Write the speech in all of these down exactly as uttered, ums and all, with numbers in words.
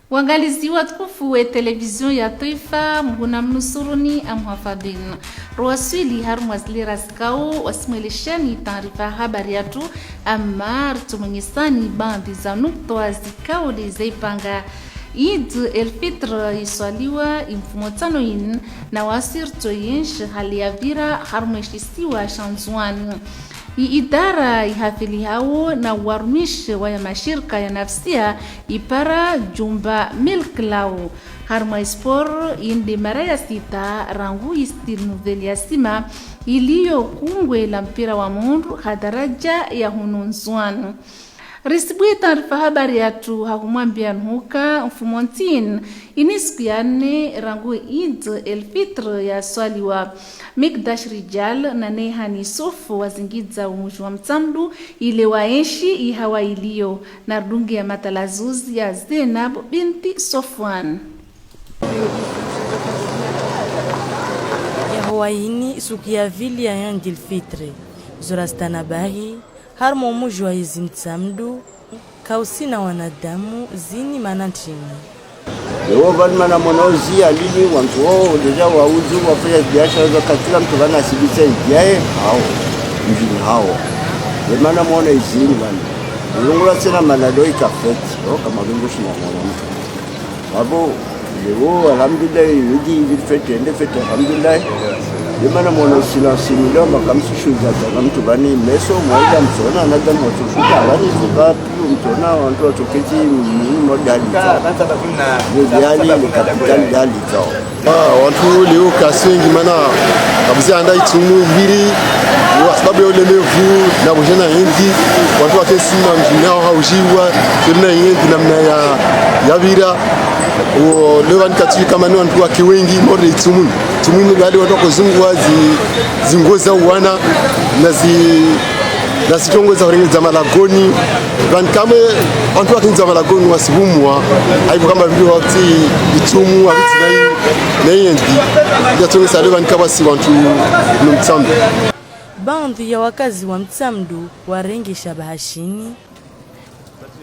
Wangalizi watukufu we televizio ya twaifa, Mngu namnusuruni, amhafadhwini. Rwaswili harumwa zilera zikao wasimweleshani taarifa habari yatru, ama ritsomwenyesani baadhwi za nukta zikao de zaipanga. Eid el Fitr iswaliwa imfumo tsano inu, na wasi ritsoyenshi hali ya vira harumwa eshisiwa sha Ndzuani. I idara ihafilihao na uwarumishi wa ya mashirika ya nafsia ipara jumba milki lao. Harumwa isport, inde mara ya sita rangu istiri nouvelle ya sima iliyo kungwe la mpira wa mundru ha daraja ya hunu Ndzuani. Risibue taarifa habari yatru ha humwambia nuhuka mfumo ntsini, ini siku ya nne rangu Eid el Fitr yaswaliwa. Mikdash Rijal na Nehani Sofu wazingidza umuji wa Mtsamdu ile waenshi ihawa iliyo, na ridunge ya matalazuzi ya Zenab binti Sofwan. Yahowa ini suku ya vili ya Eid el Fitr, zo rastanabahi, harumwa umuji wa ezi Mtsamdu, kausina wanadamu zini mana ntsini. Ewo vani mana mwana ozi alini wantru wo deja wauzu wafanya biashara za katila mtru vani asibisa ijaye hao. Mjini hao. Ye mana mwana izini vani. Ulungula tsena mana do ikafeti. O kama lungu shina mwana mtru. Abo, leo, alhamdulillah, midi, midi fete, ende fete, alhamdulillah. Ye mana mwana silence ni leo, makamsi shuza, tana mtru vani, meso, mwaida mtsona, nada mwatsoshuka, vani, fuka, piyo mtsona, wantru watsoketi, mini modali, tsa. Ye diali, le kapitali dali, tsa. Ah, wantru leo kasi wengi mana, kabuzi anda itsumu iviri, wa sababu ya ulemevu, na bujana indi, wantru wakesi na mjini yao haujiwa, tuli na indi namna ya, ya vira, o, leo vani kati kama ni wantru wake wengi, morde itsumuni. Itsumuni vale wantru wakozungwa zi, zinguo za uwana, na zi, na zitrongo za hurengeza malagoni. Vani kamwe wantru wakindza malagoni wasivumwa, haivo kamba vili wakati itsumu, wakati na i, na indi. Yatsongesa leo vani kamba si wantru no Mtsamdu. Baadhwi ya wakazi wa Mtsamdu warengesha bahashini,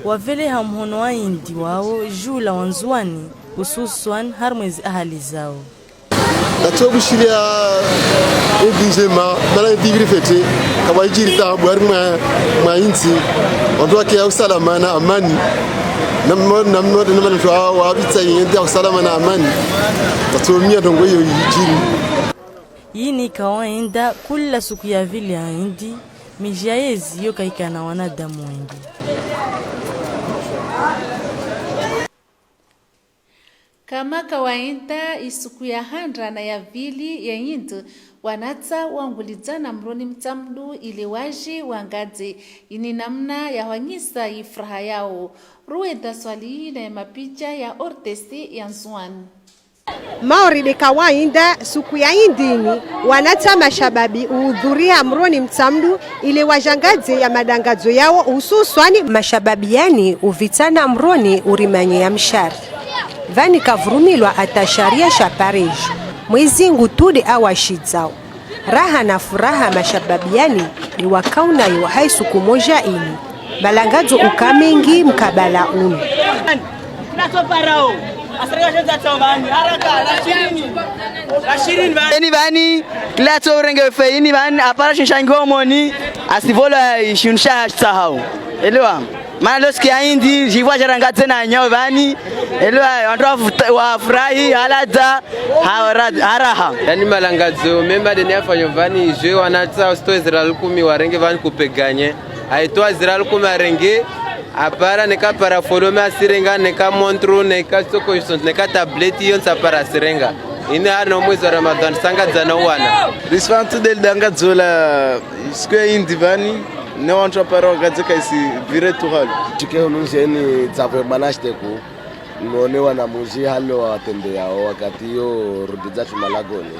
waveleha mhono wa indi wao, juu la Wandzuani, hususwan harumwa ezi ahali zao. Natso bushiriya indi njema, mana indi iviri fete, kawa ijiri tabu, harumwa, mwa intsi, wantru wake ya usalama na amani, na mmo, na mmo, na mmo, wa, wavitsa indi ya usalama na amani, natso miya ndrongo iyo ijiri. Yini kawaida kula suku ya vili ya indi, miji ya ezi yo kaikana wanadamu wengi. Kama kawaida, isuku ya handra na ya vili ya indi, wanatsa wangulidzana mroni Mtsamdu ile waje wangadze. Ini namna ya hwanyisa ifuraha yao. Ruweda Swalihi na ya mapicha ya Ortesi ya Nzuani. Mauri de kawaida, suku ya indini, wanatsa mashababi uhudhuria mroni Mtsamdu ile wajangadze ya madangadzo yao, hususwani mashababi yani uvitsana mroni urimanye ya mshari. Vani kavurumilwa ata sharia sha parejo. Mwezi ngu tude awashidzao. Raha na furaha mashababi yani de wakaunayo ha isuku moja ini. Malangadzo uka mengi mkabala unu. Ini vani, kilatso urenge feini vani, apara shinshangi homoni, asivolo ya ishinsha sahau. Elewa. Mana lo siku ya indi, jivwa jarangadze na nyao vani. Elewa, wantru wafuta-, wafurahi, haladza, ha-, ra-, haraha. Yani malangadzo mema deni yafanyo vani, jwe wanatsa usito Israel kumi warenge vani kupeganye. Aitwa Israel kumi arenge, apara neka parafolome asirenga, neka montre, neka soko isont, neka tableti yontsi apara asirenga. Ini hari no mwezi wa Ramadhan, sangadzana uwana. Risfantu del dangadzola, siku ya indi vani, ne wantru apara wagadze kaisi vire tuhali. Tike hunu nzeni dzavwe manashte ku, none wana muji halo watembeyao wakati yo rudidza tumalagoni.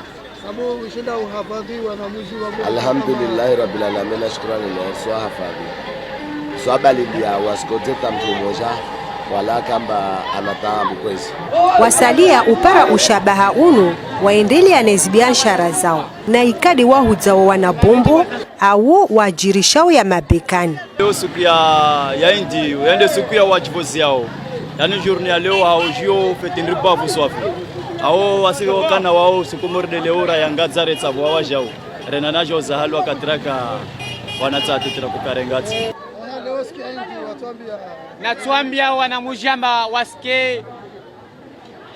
Alhamdulillahi Rabbil Alamin, shukrani lillah, swahafadhi. Swabalilia wasikodze ta mtu mmoja, wala kamba ana taabu kwezi. Wasalia upara ushabaha unu, waendelea nezi biashara zao. Na ikadi wahudza wa wana bombo, awo wadjirishao ya mabekani. Leo suku ya, ya indi, yende suku ya wadjivozi yao. Yani journée ya leo hao jio feti ndri bavu swafi. Hao wasi wakana wao suku morde leo ra yangadza retsa vwa wajao. Rena najo za halwa katraka wana tsatitira kukarengatsi. Natsuambia wana mujamba wasike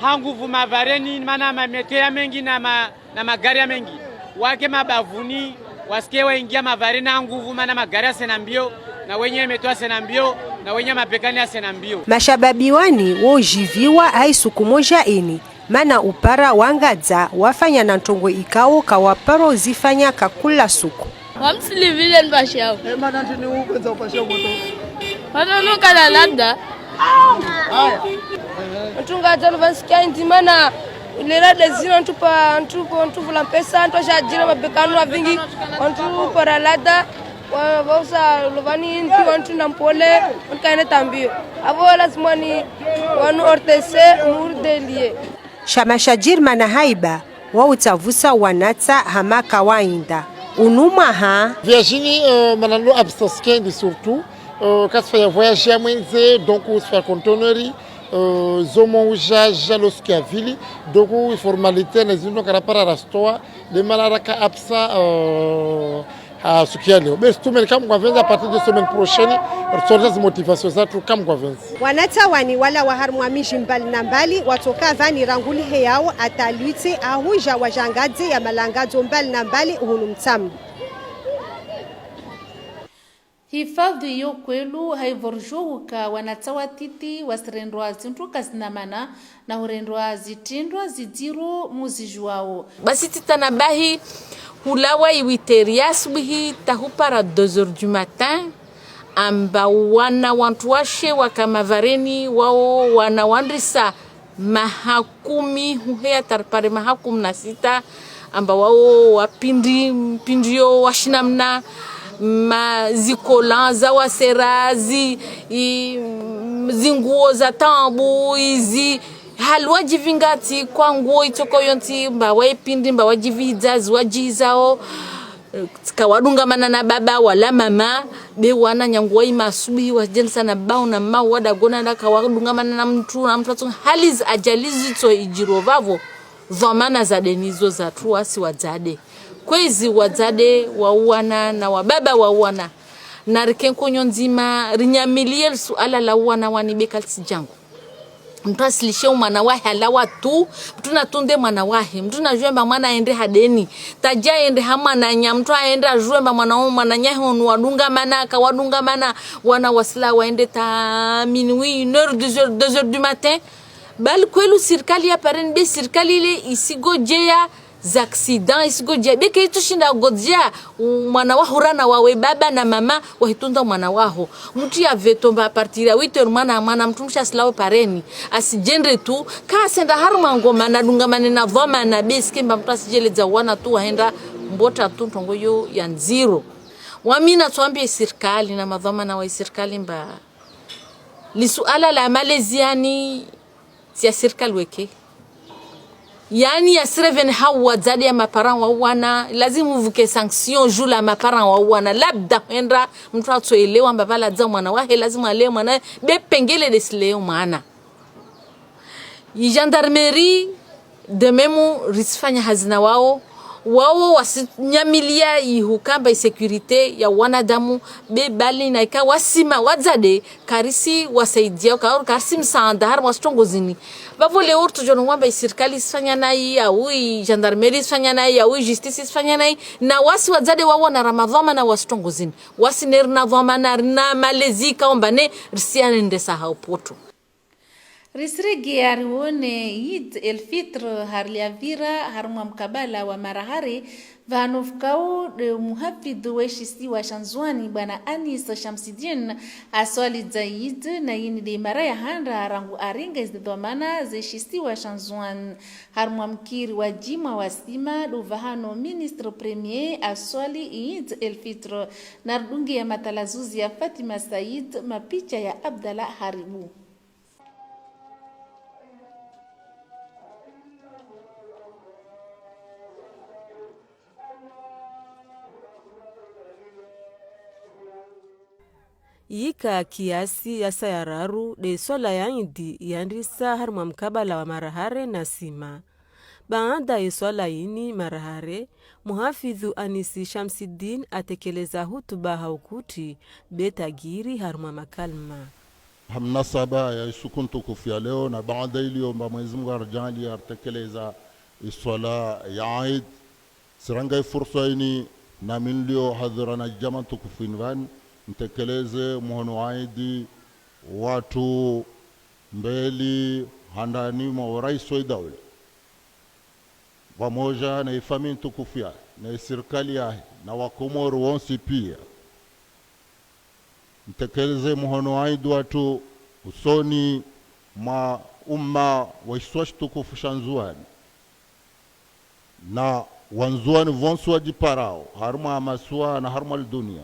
ha nguvu mavareni, mana mameto ya mengi na ma na magari ya mengi. Wake mabavuni, wasike waingia mavareni ha nguvu, mana magari yasena mbio, na wenye meto yasena mbio, na wenye mabekani yasena mbio. Mashababi wani wojiviwa ha isuku moja ini, mana upara wangadza wafanya na ntrongo ikao kawaparo zifanya kakula suku. Wamsili vile nipashao. Eh, mana ndini upendza upashao moto. Mana nuka na lada. Haya. Ntunga dzanu vansikia indi mana lera dezina ntupa, ntupo, ntuvula mpesa, ntu ashadjira mabekano wa vingi, ntu para lada, wa, vausa lovani nti wantu na mpole, nkaene tambio. Avo lazima ni wanu ortese murdelie. Shama shadjiri mana haiba, wa utsavusa wanatsa hama kawaida. Unu mwaha. Virginie, euh, mana lo absence kendi surtout, euh, kasifanya voyage ya mwendze, donc usifanya conteneur, euh, zomo uja, ja lo suku ya vili, donc i formalité, ne zindo karapara rastoa, de mana raka absent, euh, ha suku ya leo. Basi tumeni kamgwavenza à partir de semaine prochaine, rutsoreza zi motivation zatru kamgwavenza. Wanatsa wani wala wa harumwa miji mbali na mbali, watsoka vani rangu lihe yao, ata lwitsi, ahuja wajangadze ya malangadzo mbali na mbali, uhunu mtsamu. Hifadhwi yo kwelu haivorjo huka wanatsa watiti wasirendrwa zintru kazina mana na hurendrwa zitrendwa zidziro muzijuwao. Basi tsitanabahi hulawa i huit heures ya asubuhi ta hupara deux heures du matin, amba wana wantru washe waka mavareni wao wana wandrisa maha kumi, huheya ta ripare maha kumi na sita, amba wao wapindi, mpindiyo wa shinamna, ma zikola za wasera, zi, i, zinguo za taabu, izi, hali wadjivinga tsi kwa nguo itsoko yontsi, mba waipindi, mba wadjivihidza, zi wadjihizao. Tsika wadungamana na baba wala mama, be wana nyangu waima asubuhi, wadjendesa na baba na mama, wada gona na ka wadungamana na mtru, na mtru atsunga. Hali zi ajali zitso idjiro vavo, dhwamana za deni zo zatru wasi wadzade. Kwezi wadzade wa uwana na wababa wa uwana. Na rike nkonyo ndzima, rinyamilie li suala la uwana wani be kalitsi djangu. Mtru asilishe umwana wahe halawa tu, mtru natunde mwana wahe, mtru najue mba mwana ende ha deni, tadja ende ha mwananya, mtru aende ajue mba mwana, mwananyahe unu wadungamana, kawadungamana, wana wasila waende ta minuit, une heure, deux heures, deux heures du matin. Bali kwelu sirikali ya pareni be sirikali ile isigodjeya za accident isigodjeya. Be ke itsushinda godjeya, u-, mwana waho rana wawe baba na mama, wahitunda mwana waho. Mtru ya veto mba à partir ya huit heures mwana, mwana mtru mshe asilawe pareni. Asidjendre tu, ka asenda harumwa ngoma na dungamane na dhwamana be sike mba mtru asidjeledza wana tu wahenda mbota tu ntrongo yo ya ndziro. Wami natsuambie sirikali na madhwamana wa sirikali mba li suala la malezi yani tsi ya sirikali weke. Yani ya sirevene ha wadzade ya maparents wa wana, lazimu uvuke sanction ju la maparents wa wana. Labda hwenda mtru atsoelewa mba pvala dza mwana wahe, lazimu ale mwana, be pengele de sileo mwana. I gendarmerie, de même, risifanya hazi na wao, wao wasinyamilia ihukamba i sécurité ya wanadamu, be bali na ika wasima wadzade, karisi wasaidia, ka-, karisi msaanda, hari wasitrongo zini. Vavo leo rutsojono wamba i sirikali isifanya nayi, au i gendarmerie isifanya nayi, au i justice isifanya nayi, na wasi wadzade wao na ramadhwamana wasitrongo zini. Wasi ne rina dhwamana, rina malezi kaomba ne, risiane ndesa ha upoto. Risirege ariwone Eid el Fitr hariliavira harumwa mkabala wa marahari Pvanu pvukao de muhafidhu we shisiwa sha Ndzuani, bwana Anis Shamsidine, aswali dza Eid, na yini de mara ya handa rangu arenge ze dhwamana ze shisiwa sha Ndzuani. Harumwa mkiri wa djimwa wa sima, do pvahanu ministre premier aswali Eid el Fitr, na ridunge ya matalazuzi ya Fatima Said, mapicha ya Abdallah Haribu. Yika kiasi ya saa ya raru de swala ya Eid yandisa harumwa mkabala wa marahare na sima. Baanda ye swala yini marahare, muhafidhu Anisi Shamsidine atekeleza hutuba ha ukutri, be tagiri harumwa makalima. Ha mnasaba ya isuku ntukufu ya leo, na baanda iliomba Mwenyezi Mungu aridjaanlie aritekeleza iswala ya Eid, tsiranga ifursa ini, na mi nilio hadhira na djama ntukufu ini pvani, ntekeleze muhono wa Eid watru mbeli handani mwa urais wa idaula, pvamoja na ifamiyi ntukufu yahe, na isirikali yahe, na Wakomori wontsi pia. Ntekeleze muhono wa Eid watru usoni mwa umma wa isiwa shitukufu sha Ndzuani, na Wandzuani wontsi wadjiparao, harumwa masiwa na harumwa lidunia.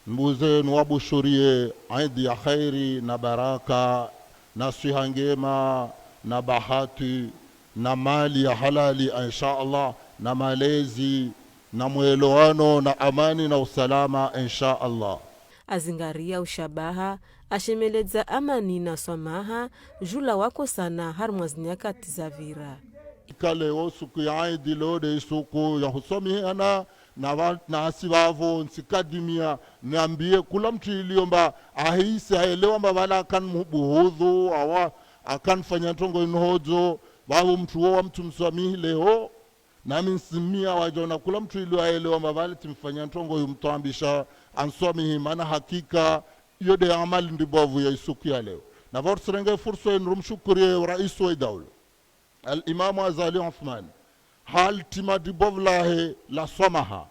Mbuze nuwabushuriye Eid ya khairi na baraka, na swiha ngema, na bahati, na mali ya halali, insha Allah, na malezi, na mwelewano, na amani, na usalama, insha Allah. Azingaria ushabaha, ashemeledza amani na swamaha, djuu la wakosana harumwa zinyakati zapvira. Ika leo suku ya Eid leo de isuku ya huswamihiana, na pva-, na hasi pvapvo ntsikadimia, niambie kula mtru iliomba ahisi aelewa mba pvala akan mubuhudhu, awa akan fanya ntrongo inu hodzo, pvapvo mtru wo wa mtru mswamihi leo, na mi nsimia wadjona kula mtru ilio aelewa mba pvale tsimfanya ntrongo yu mtwambisha answamihi, mana hakika iyo de amali ndibovu ya isuku ya leo. Na pvo rutsirenge fursa inu rumshukuriye rais wa idaula, Al-Imamu Azali Assoumani, ha litima dibovu lahe la swamaha,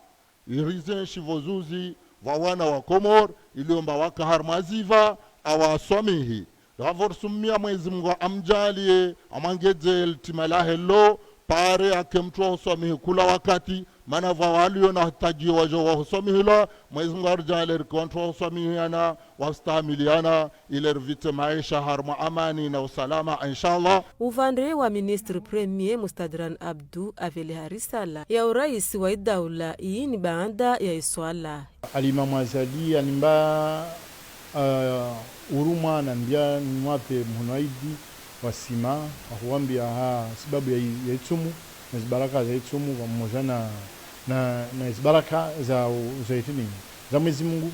irizenshi pvo zuzi pva wana wa Komori, iliomba waka harumwa ziva, awaswamihi. Pvapvo rusumia Mwenyezi Mungu amdjaanlie, amwangedze litima lahe lo, pare ake mtru wa huswamihi kula wakati, mana pvwa walio na hitaji wadjo wa huswamihilwa, Mwenyezi Mungu aridjaanlie rike wantru wa huswamihiana, wastahamiliana, ile ripvitse maesha harumwa amani na usalama, insha Allah. Upvande wa ministre premier Mustadran Abdou apveleha risala ya urais wa idaula, iyi ni baanda ya iswala. Al-Imamu Azali animba, ah, urumwa nambia nimwapve muhono wa Eid wa sima, ahuwambia ha sababu ya i-, ya itsumu, na zibaraka za itsumu, pvamoja na, na, na zibaraka za, za itini, za Mwenyezi Mungu,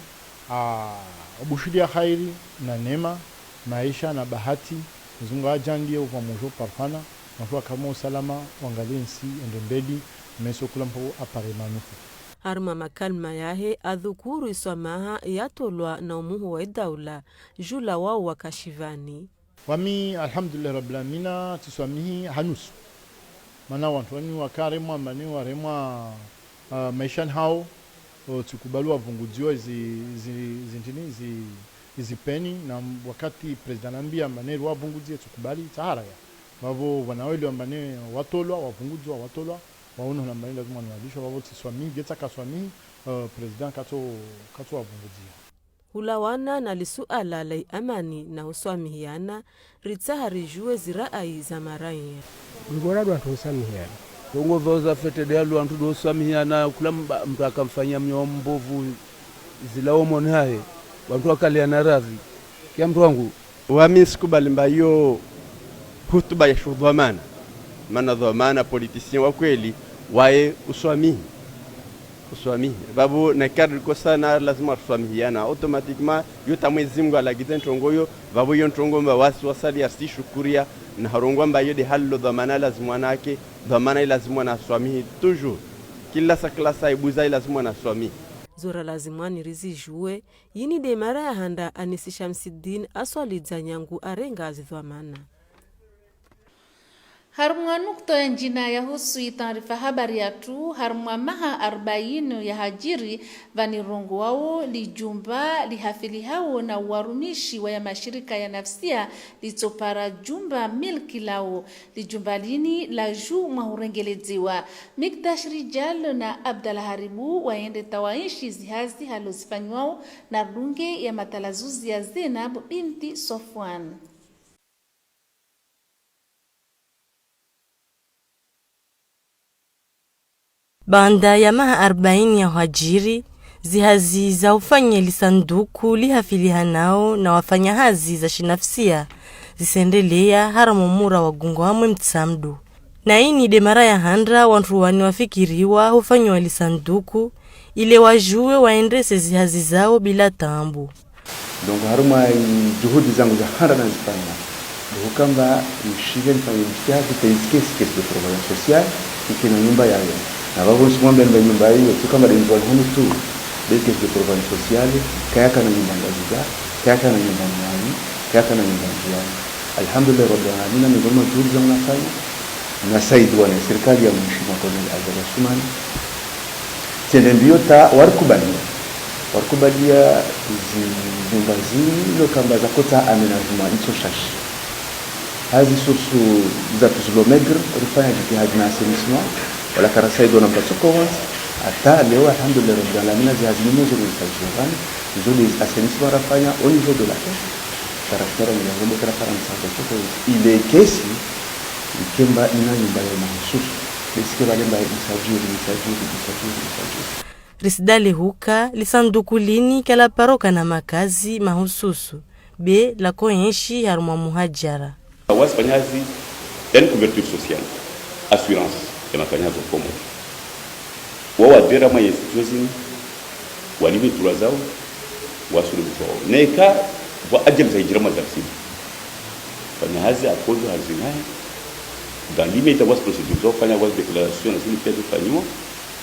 ah, abushuriya khairi na neema, maesha na bahati, Mwenyezi Mungu adjaanlie upvamoja uparfana, wantru wakame usalama, wangalie ntsi yende mbeli, meso kula mtru apare manufa. Harumwa makalima yahe, adhukuru iswamaha yatolwa na umuhu wa idaula, djuu la wao wakashivani. Wami, alhamdulillahi rabbil alamina, tsiswamihi ha nusu. Mana wantru wani wakaremwa, mani waremwa, ah, maeshani hawo, o, tsikubali wapvungudziwa izi, izi, izi ntini, izi, izi peni, na wakati prezida nambia mani eri wapvungudziwe, tsikubali, tsaharaya. Pvapvo pvwana weli wamba ne watolwa, wapvungudziwa, watolwa, waono namba ne lazima niwalisho, pvapvo tsiswamihi, djetsa kaswamihi, eh, prezida katso, katso wapvungudziwa. Hulawana na lisuala la iamani na uswamihiana, ritsaha ridjuwe zirayi za maraya. Ngora ndo wantru uswamihiana. Tongo pvao za fête de alu wantru ndo uswamihiana, kula mba-, mtru akamfanya mnyo mbovu zila omoni hahe, wantru wakaliana radhi. Kia mtru wangu. Wami tsikubali mba iyo hutuba ya shudhwamana. Mana dhwamana, politicien wa kweli, waye uswamihi. Uswamihi. Pvapvo na ikari rikosana, lazima ruswamihiana. Automatiquement, iyo ta Mwenyezi Mungu alagidza ntrongo iyo, pvapvo iyo ntrongo mba wasi wasali arsishukuriya, na harongoa mba iyo de hali lo dhwamana lazima wanake, dhwamana ilazima wana swamihi, toujours. Kila sa, kila sa ibuza ilazima wana swamihi. Zora lazima ni rizidjuwe, yini de mara ya handa Anisi Shamsidine aswalidza nyangu arenga zidhwamana. Harumwa nukta ya ndjina yahusu yi taarifa habari yatru, harumwa maha arbaini yahadjiri, pvanu rongowao lijumba lihafilihao na warumishi wa ya mashirika ya nafsia litsopara jumba milki lao. Lijumba lini laju mwa hurengeledziwa. Mikdash Rijal na Abdallah Haribu waende tawaenshi zihazi halo zifanywao na dunge ya matalazuzi ya Zenab binti Sofwan. Baanda ya maha arbaini ya hwadjiri, zihazi za ufanya lisanduku lihafilihanao na wafanya hazi za shinafsia zisendeleya harumwa mura wa Gungo Hamwe Mtsamdu. Na ini de mara ya handra wantru wani wafikiriwa hufanyiwa lisanduku, ile wajuwe waendese zihazi zao bila taabu. Donc, harumwa i juhudi zangu za handra nazifanya, ndo hukamba nishike nifanye jitihadi, nitayisike caisse de prévoyance sociale, ike na nyumba yayo. Na vavo nsimwambe mba nyumba iyo, tsi kamba de mvwani hunu tu, de caisse de prévoyance sociale, kayaka na nyumba Ngazidja, kayaka na nyumba Mwali, kayaka na nyumba Ndzuwani. Alhamdulillah Rabbil Alamina, miongoni mwa juhudi zangu nafanya, nasaidiwa na sirikali ya Mheshimiwa Colonel Azali Assoumani. Tsende mbio ta warikubalia. Warikubalia zinyumba zilo kamba zakotsaha aménagement itso shashi. Hazi source zatru zilo maigre, rifanya jitihadi na assainissement, wala karasaidiwa na mbatso kowansi. Hata leo, alhamdulillah Rabbil Alamina, zihazi nyinyi zilo zisaidiwa vani, izo de assainissement rafanya au niveau de la caisse. Karafanya mlango de karafanya msaada soko ile kesi, ikemba ina nyumba ya mahususu. Besike vale mba isajiri, isajiri, isajiri, isajiri. Risidale huka, lisanduku lini kalaparoka na makazi mahususu, be lakoenshi harumwa muhajara. Wasifanya hazi, yani couverture sociale, assurance, ya mafanya hazi Komoro. Wao wadera mwa institutions zini, walipve droit zao, wasule mutwa wao. Neka, wa ajali za hijira mwa za msiba. Fanya hazi akozo hazi naye. Dans l'immédiat, wasi procédure zao fanya, wasi déclaration na zini pia zifanyiwa.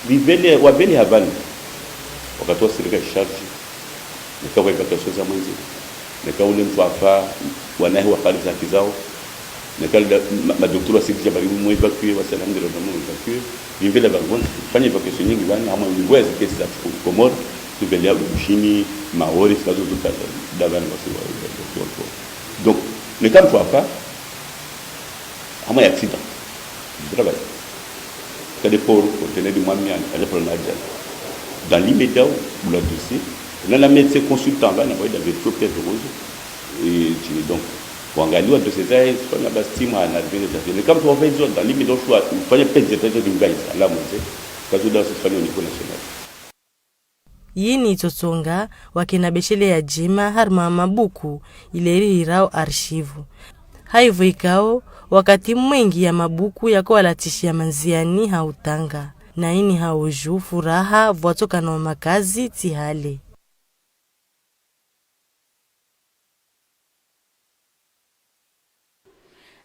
Vivele, wavele havani. Wakati wa sirika charge. Neka wa évacuation za mwendze. Neka ule mutru afa, wanahe wapare zaki zao. Neka la, ma, madoktera wa sirika bari mu évacuer, wasi alhamdulillah, mu évacuer. Vivele vavonzi, fanya évacuation nyingi vani, hama niveau ya zikesi za Komoro, vivele ya Bushini, Maore, sikazo zuka davani wasi wa, wa, wa, wa. Donc, neka mutru afa, hama ya accident. Je travaille. Kade poro, conteneur de mwami yani, ale poro na ajali. Dans l'immédiat, ou la dossier, na la médecin consultant, va, na voyé da vérifier au pièce de rose. Et tu, donc, wangaliwa dossier zahe, sifanya basi timu, ana revenu za vie. Mais comme tu vas faire dans l'immédiat, tu vas faire une période de vingt ans, là, mon Dieu, kazo da sifanya au niveau national. Yini itsotsonga wakena besheleya djema harumwa mabuku ile rihirao archive. Haivo ikao, wakati mwengi ya mabuku yakowalatishiya mandziani ha utanga. Na ini ha uju furaha vwatsokana wa makazi tsi hale.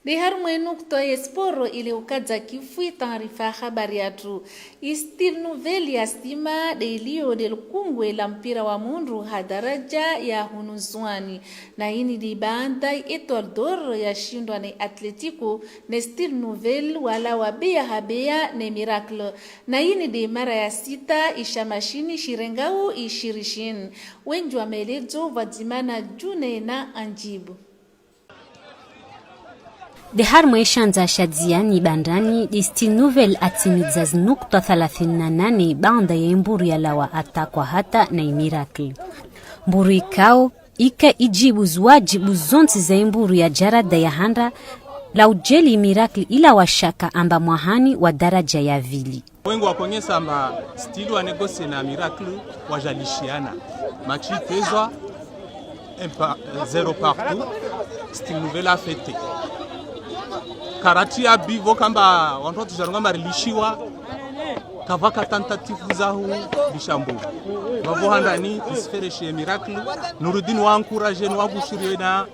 De harumwa ye nukta ye sporo ile ukadza kifu ye taarifa habari yatru. Ye Style Nouvelle ya sima de iliyo de lukungwe la mpira wa mundru ha daraja ya hunu Ndzuwani. Na ini de baanda ye Etoile d'Or ya shindwa ne Atletico, ne Style Nouvelle walawa beya ha beya ne Miracle. Na ini de mara ya sita ye shama shini shirengao ye shiri shini. Wendji wa maelezo pvwadzima na Djune na Andjibu. De harumwa ye shandza sha Dziani Bandrani, de Style Nouvelle atimidza zinukta thalathini na nane baanda ye mburu yalawa atakwa hata na ye Miracle. Mburu ikao, ika idjibu ziwadjibu zontsi za ye mburu ya jarada ya handra, la udjeli ye Miracle ilawa shaka amba mwahani wa daraja ya vili. Wengi wakonyesa amba Style wa négocier na Miracle wajalishiana. Match itezwa un pa-, zéro partout, Style Nouvelle a fêté. Karati ya bivo kamba wantru watsujaronga marilishiwa, kavaka tentative za hu lishambu. Vavo handani, isfereshe Miracle, Nurudin wa encourager, wa bushuriye na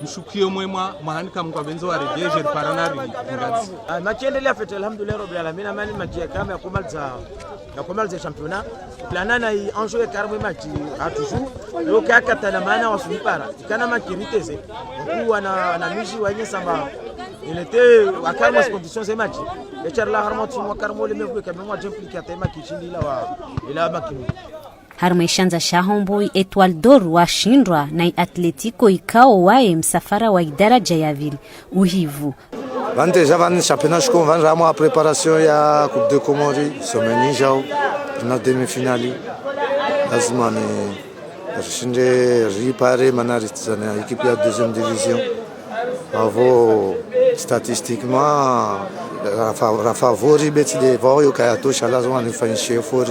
mshukiyo mwema, mwahani ka Mungu apvendzo waredjeje, ripara na ri, ngazi. Ah, match endelea fêté, alhamdulillah, Rabbil Alamina, mana match ya kama ya kumaliza, ya kumaliza championnat. Plana na i enjeu ya karmwe match, à toujours. Yo kaka tana mana wasunipara. Ikana match riteze. Kuwa na, na miji wa nyesa ma, Il était à calme condition, c'est match. Et Charles Harmon, tu m'as calmé, le mec, quand même, moi, j'ai impliqué à tes matchs, il a, il a marqué. Harumwa ishandza sha Homboyi, Etoile d'Or washindwa na i Atlético ikao waye msafara wa idaraja ya vili. Uhivu. Vante ja vani championnat shiko vani ramwa préparation ya Coupe de Comores, semaine ijao, na demi-finale. Lazima ni rishinde ripare mana ritizana équipe ya deuxième division. Avo statistiquement, rafa-, rafavori betsi de vao yo kayatosha, lazima nifanyishe effort,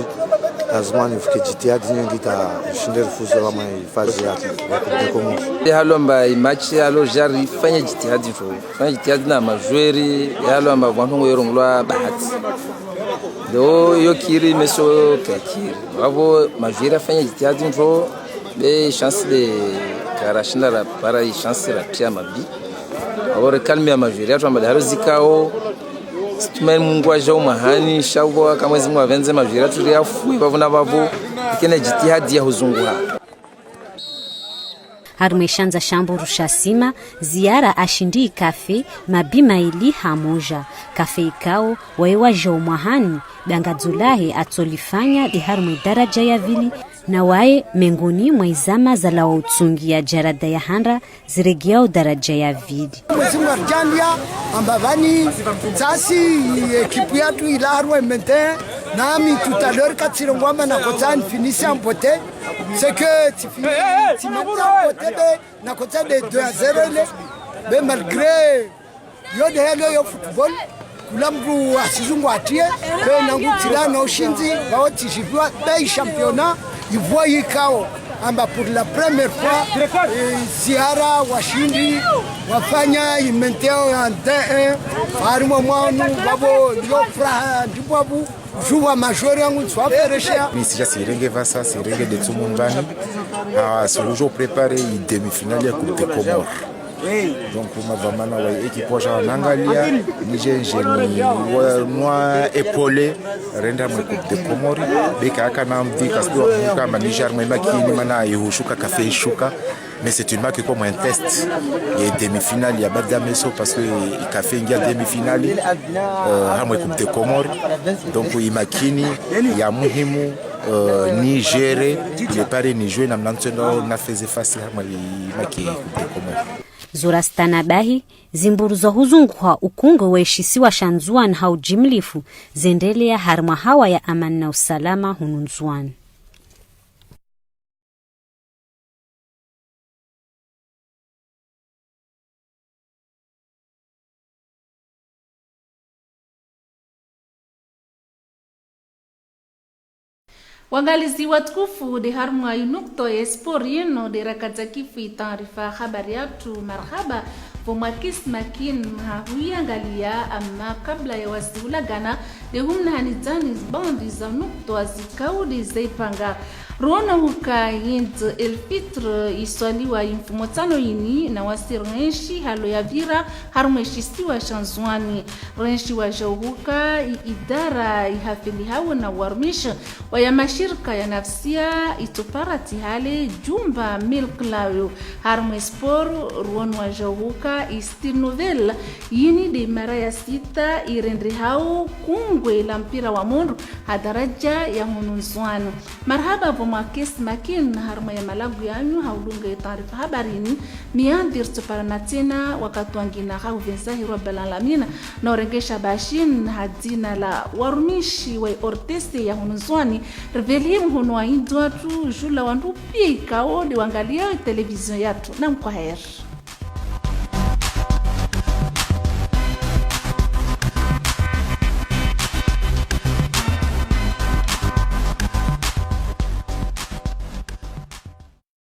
lazima nivuke jitihadi nyengi ta rishinde rifuzu wa mai phase ya, ya Coupe de Comores. Ye halomba i match yalo jari fanya jitihadi fo. Fanya jitihadi na majweri, yalo amba vwantu ngo yorongolwa bahati. Ndo yo kiri meso kakiri. Wavo majweri afanya jitihadi ndo be chance de karashinda rapara i chance ratia mabi. Avo rekalmi ya majweri yatru amba de halo zikao. Situmaini Mungu aja umwahani, sha uvo aka Mwezi Mungu avendze majweri yatru riafu, vavo na vavo, ikena jitihadi ya huzunguha. Harumwa ishandza sha Mburu sha Sima, Ziara ashindi i kafe mabi maili ha moja. Kafe ikao, waye waja umwahani, dangadzo lahe atsolifanya de harumwa idaraja ya vili, na waye mengoni mwa izama zalawa utsungi ya jarada ya handra ziregeao daraja ya vili. Mwezi Mungu aridjaanlia, amba vani, sasi, ekipu yatru ila harumwa mente, nami tout à l'heure katsirongwa mana kotsa ni finisse en beauté, c'est que tsi fini, tsi menta en beauté, be, na kotsa de deux à zéro ile, be malgré, yo de helo yo football, kula mndru asizungu atie, be nangu tsila na ushindzi, vao tsishiviwa, be i championnat, ivo ikao, amba pour la première fois, eh, Ziara washindi, wafanya i menteo en D un, harumwa mwanu, vavo, yo furaha, ndipvo avu, juwa majori yangu ntsu aferesha. Mi sija sirenge vasa, sirenge de tsumu mbani. Ah, surujo préparer i demi-finale ya Coupe de Comores. Donc, mavamana wa équipe waja wanangalia, nije nje ni wa, nwa épaulé, renda mwe Coupe de Comores, beka aka na mvi, kasi wa muka, ma Niger mwe makini, mana ihushuka, kafe ishuka. Mais c'est une marque comme un test. Il y a demi-finale, il y a badameso parce que i kafe ingia demi-finale, euh, hamwe Coupe de Comores. Donc, i makini, ya muhimu, euh, ni gérer, il est pareil, ni jouer, na mnantsendo, na faire face, hamwe i maki Coupe de Comores. Zora stana bahi, zimburu za huzunguha ukungwe wa ishisiwa sha Ndzuwani ha ujimlifu, zendelea harumwa hawa ya amani na usalama hunu Ndzuwani. Wangalizi watukufu, de harumwa i nukta ya sport yinu, de rakadza kifu i taarifa habari yatru. Marahaba, vo mwakisi makini ha huyangalia, ama kabla ya wasi ulagana, de humna hanizani bandi za nukta zikao de zaipanga. Ruono huka Eid el Fitr iswaliwa i mfumotsano yini, na wasi renshi halo ya vira harumwa ishisiwa sha Ndzuwani. Renshi waja uhuka i idara ihafili hawo na warumishi wa ya mashirika ya nafsia itsopara tihale jumba milki layo. Harumwa sport, ruono waja uhuka i Style Nouvelle, yini de mara ya sita irendrehao kungwe la mpira wa mondro ha daraja ya hunu Ndzuwani. Marahaba vo mwakisi makini harumwa ya malagu yanyu ha ulunga ya taarifa habari yini, miandri ritsopara na tsena wakati wangina ha uvenza hirwa balalamina, na urengesha bashini ha dzina la warumishi wa ORTC ya hunu Ndzuwani, rivelihe muhono wa hindru watru, jula wandru pia ikao de wangalia televizion yatru, na mkwaheri.